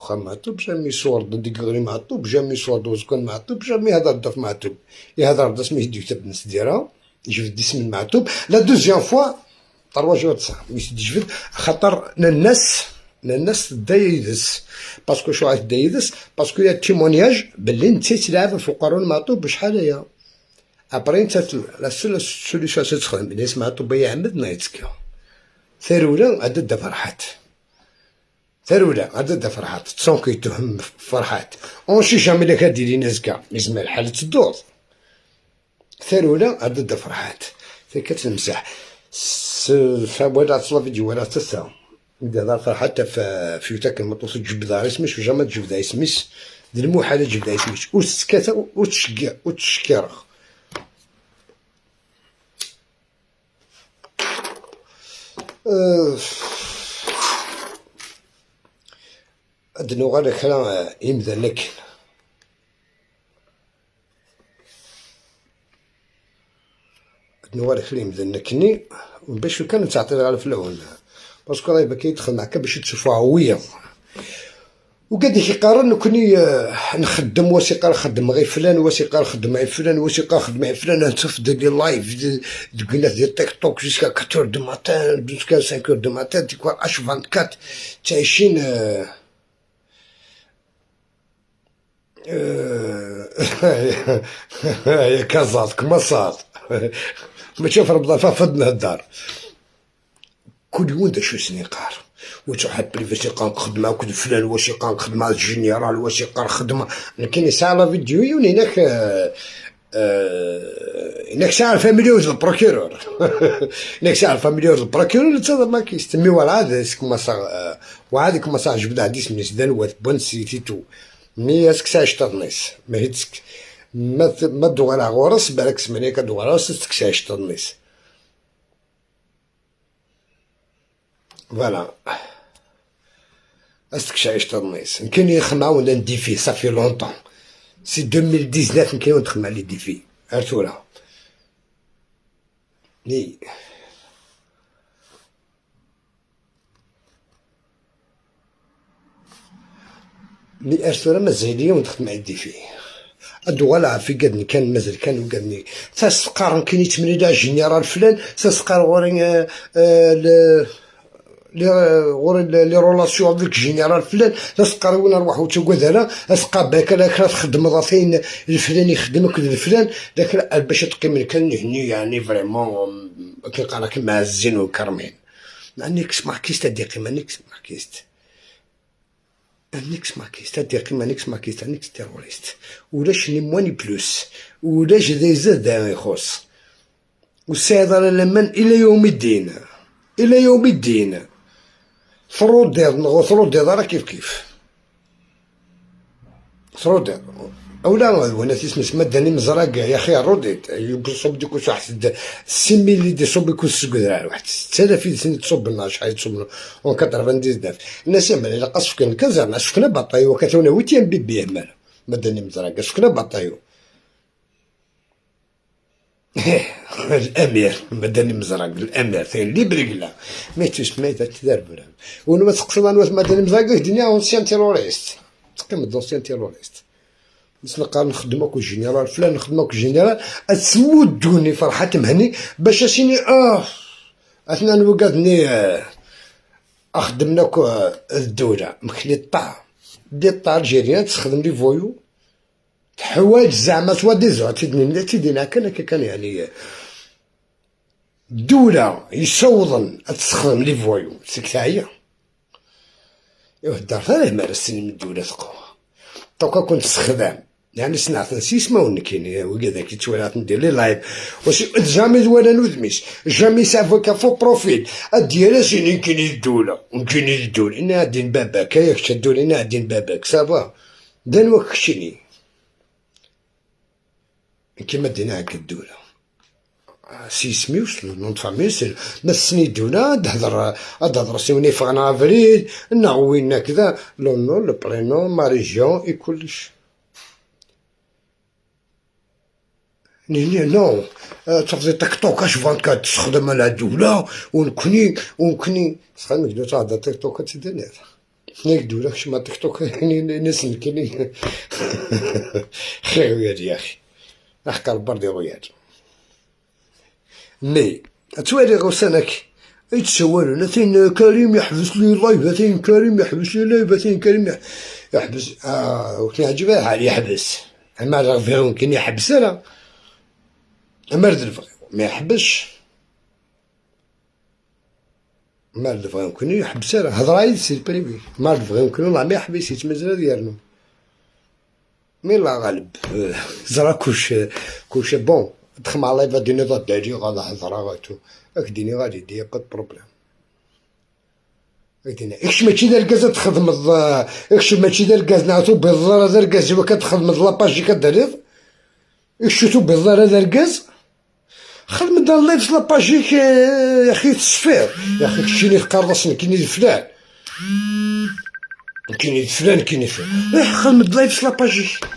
خام معطوب jamais صور ديك غري معطوب jamais صور دوز كان معطوب jamais هضر دف معطوب يهضر داس مي يكتب نس ديرها يجبد اسم المعطوب. la deuxième fois 3 jours تسع مي تجبد خاطر الناس دا يدس parce que شو عاد دا يدس parce que y a témoignage باللي انت تلعب في قارون معطوب بشحال هي après انت la seule solution تخدم الناس معطوب يعمد نايتك ثروله عدد فرحات ثروله عدد فرحات تصونكي تهم فرحات on sait jamais لا كديري ناس كاع لازم الحالة تدور ثروله عدد فرحات كتمسح ولا تصلا فيديو ولا تسا إذا فرحات في تاك المطوس تجبد اسمش وجا ما تجبد اسمش ديال المحالة تجبد اسمش وتسكت وتشكي وتشكيرخ. أدنو غير كرا يمذنك أدنو غير كرا يمذنكني باش كان تعطي غير في الأول parce que راه يبقى كيدخل معاك باش تشوفو عويض وقاد يقارن كوني نخدم وثيقة نخدم غير فلان وثيقة نخدم غير فلان وثيقة نخدم غير فلان نتفضل les lives ديال ديال تيك توك jusqu'à 4 du matin jusqu'à 5 du matin تيكوا H24 تعيشين. يا كازات كما صار ما تشوف رمضان فضنا الدار كل يوم دا شو سنيقار وتحب لي فاش يقان خدمة كل فلان واش يقان خدمة الجنرال واش يقان خدمة كاين ساعة la vidéo هناك هناك ساعة الفاميليو ال procureur هناك ساعة الفاميليو ال procureur تا ما كيستمي ولا عاد كما صا وعاد كما صا جبد عندي من سدان وات بون سيتي تو mais est-ce que ساعة شطرنيس ما هيتسك ما دوغ غورس بالك سمانية كدوغ راس تكسا شطرنيس voilà استكشايش ترنيس كاين يخدم ولا نديفي ça fait longtemps c'est 2019 كاين نخدم على les défis ارتورا ني mais ارتورا مازال ليا ونخدم على défi الدوالة في قدني كان مازال كان وقدني تسقار كاين يتمنى لا général فلان تسقار غوري les relations avec général فلان تسقر وين نروحو تقعد انا اسقى باك لا تخدم راسين الفلان يخدمك الفلان داك باش تقيم كان هني يعني vraiment كيلقى راك مع الزين والكرمين مانيكس ماركيست دي قيمة نيكس ماركيست نيكس ماركيست دي قيمة نيكس ماركيست نيكس terroriste ولاش ni moins ni plus ولاش ذا يزاد يخص والسيد لمن الى يوم الدين الى يوم الدين ثرودير ثرودير راه كيف كيف ثرودير اولا وانا تيسمس مدني مزرق يا اخي روديت يصب ديك واحد 6000 دي صوب يكون سكدرا واحد 6000 سنة تصب لنا شحال تصب اون 99 الناس يعمل على قصف كان كزعما سكنا باطايو كتونا ويتيام بيبي مالا مدني مزرق سكنا باطايو الامير مدني مزرق الامير ثاني اللي برقله ما تسمى تدار برا ونو ما تقصد انا مدني مزرق دنيا ancien terroriste تقيم d'anciens terroristes بس نقال نخدمك général فلان نخدمك جنرال تسمودوني فرحات مهني باش اسيني اثنا نوقدني اخدمناك الدولة مخلي الطا دي الطا algérien تخدم les voyous حوايج زعما soit disant تيدني تيدينا كان كان يعني الدولة يصوضن تستخدم les voyous سكتايا ايوا الدار ثاني مارستني من الدولة تقوى توكا كنت تستخدم يعني صنعت نسيس ما ونكيني وكذا كي تولات ندير les lives واش jamais ولا نودميش jamais سافو faux profil ديال سيني كيني الدولة كيني الدولة انا دين باباك ياك الدولة انا دين باباك ça va دان وكشيني كيما دينا هكا الدولة سيسميوش nom de famille ما سني الدولة تهضر سيوني فغنا افريل نعوينا كذا le nom le prénom ma région et كلش non تفضي تيك توك H24 تستخدم على الدولة ونكني تخدم تهضر تيك توك تدير ناك دولا ما تيك توك ناس كاين خير يا اخي احكى البردي رويال مي توالي غوسانك يتسوالو ثين كريم يحبس لي لايف ثين كريم يحبس لي لايف ثين كريم يحبس وكي عجبها حال يحبس اما راه كاين يحبس راه اما رد ما يحبسش ما رد يمكن يحبس راه هضره c'est privé ما رد يمكن والله ما يحبس يتمازال ديالنا mais الله غالب زرا كلشي bon دخل مع live ديني ضد غادا هضره غاتو اك ديني غادي y a pas de problème ديني اكش ماشي دار الكاز تخدم اكش ماشي دار الكاز نعطو بالضرا دار الكاز كتخدم la page كدريض اكش تو بالضرا دار الكاز خدم دار live la page يا اخي تصفير يا اخي كشيني قرصني كيني فلان كيني فلان كيني فلان خدم live la page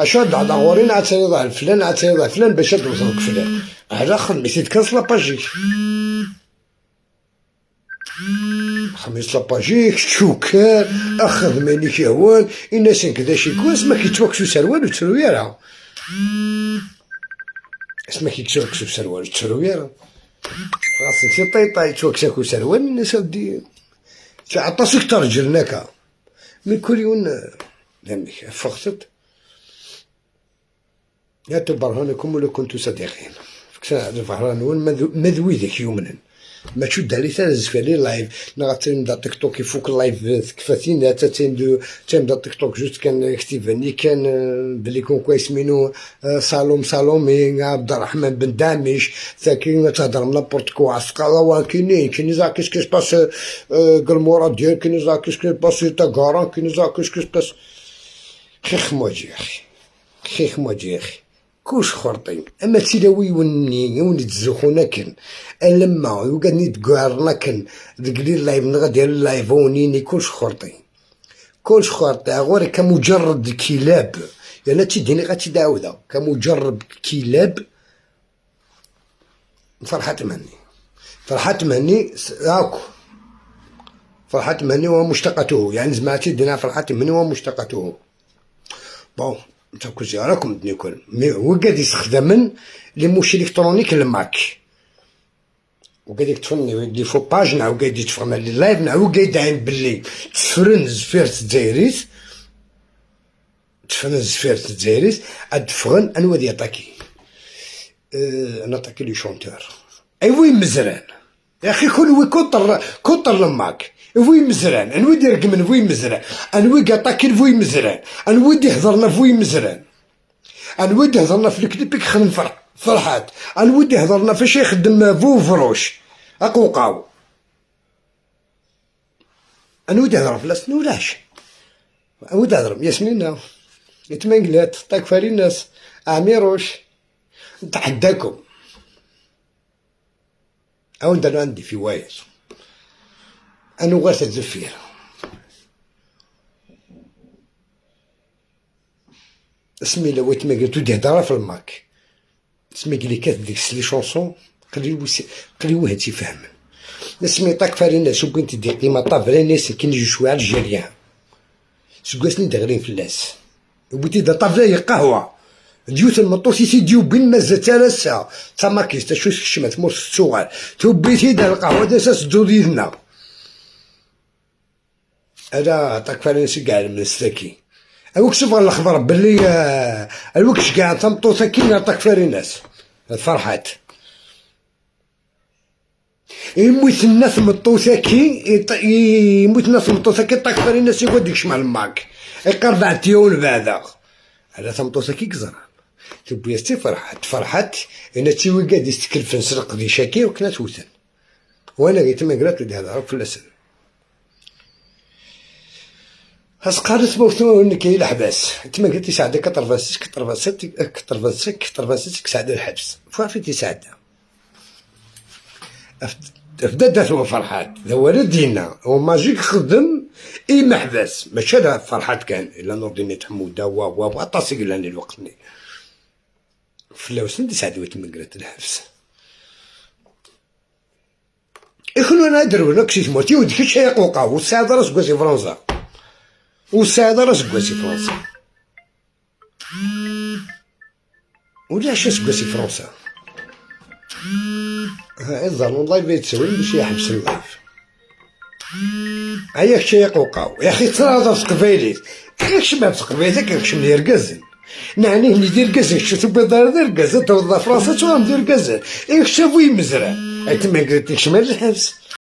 اشد على غورين عاد فلان عاد فلان باش توصلك فلان هذا خدم سيد كاس la page خميس la page شوكار اخذ ماني كيهوان الناس كذا شي كواس ما كيتوكسو سروال وترويره اسما كيتوكسو سروال وترويره خاص انت طيطا يتوكساكو سروال الناس ودي عطاسك ترجلناك من كل يوم لمك فقتت لا تبرهنكم ولو كنتو صديقين فكسا الفهران مذوي ذاك يومنا ما تشد عليه تا زفالي لايف نا غاتريم تيك توك يفوك اللايف تكفاتين تا تيم دا تيك توك جوست كان كتيفاني كان بلي كون كويس مينو سالوم سالومي عبد الرحمن بن دامش ثاكين تهضر من n'importe quoi عسقلا كاينين كاين زا qu'est-ce qui se passe قلمورا ديال كاين زا qu'est-ce qui se passe تا كاين زا qu'est-ce qui se passe خيخ مواجي يا اخي خيخ مواجي يا اخي كوش خرطي اما تيلاوي وني ونتزخونا كن لما وقعدني تقارنا كن ديك ال live نغادي ال live ونيني كلش خرطي كلش خرطي غوري كمجرد كلاب يعني تيديني غاتي داوده كمجرد كلاب فرحات مهني فرحات مهني هاكو فرحات مهني ومشتقته يعني زعما تيدينا فرحات مهني ومشتقته bon تاكو راكم الدنيا كل mais هو قاعد يستخدم les mouches électroniques الماك وقاعد يكتفني les faux pages نعاو قاعد يتفرن les lives نعاو قاعد يدعم باللي تفرن زفيرت الجزائريت تفرن زفيرت الجزائريت ادفغن انو دي attaquer انا attaquer les chanteurs ايوي مزران يا اخي كل وي contre الماك فوي مزران انوي دير من فوي مزران انوي attaquer فوي مزران انوي دي هضرنا فوي مزران انوي دي هضرنا في الكليب خدم فرحات انوي دي هضرنا فاش يخدم فو فروش اقوقاو انوي دي هضر فلاس نولاش انوي دي هضر ياسمينة يتمنقلات طاك فاريناس عميروش نتحداكم او ندير عندي في واير أنا غاث الزفير اسمي لو تما قلتو دي هضره في الماك اسمي قلي كات ديك les chansons قليل واحد تيفهم اسمي طاك فارينا سو كنت دي قيمة طافرينيس كي نجي شوية algérien سكاسني دغرين فلاس وبغيتي دا طافري قهوة ديوت المطوسي سيديو بين مازال تا تماكيس تا شو شمات مور السوغال توبيتي دا القهوة دا ساس دودينا هذا طاك فارينيس كاع من الساكي اوك شوف الاخبار باللي الوكش كاع تمطوطه كي طاك فاريناس فرحات يموت الناس مطوطه كي يموت الناس مطوطه كي طاك فاريناس يقعد ديك شمال الماك يقرب عتيون بعدا هذا تمطوطه كي كزران تبيستي فرحات فرحات انا تيوي قاعد يستكلف نسرق دي شاكي وكنا توثن وانا قلت ما قرات هذا في الاسن هاس قالت موتو انك هي الحباس تما قلت لي ساعده 86 86 86 ساعده الحبس فوافي تساعده فدا دات فرحات ذا ولدينا وماجيك خدم اي محبس ماشي هذا فرحات كان الا نور الدين حموده وا وا عطاسي قلاني الوقت فلاوسن دي ساعده تما قرات الحبس إخلو انا درو نكسيت موتي وديك الشيء قوقا والساعة راس كواسي فرنسا وساعد راه سكواسي فرنسا ولا عشان سكواسي فرنسا. ها الظن ال live يتسوي باش يحبس ال live. هيا كشي يقوقاو يا اخي تراضى في قبايليت كيكشم في قبايليت كيكشم يركزن نعني اللي دير كازن شفتو بيضار دير كازن توضا فرنسا تو دير كازن يكشف ويمزرع تما قلت لك شمال الحبس.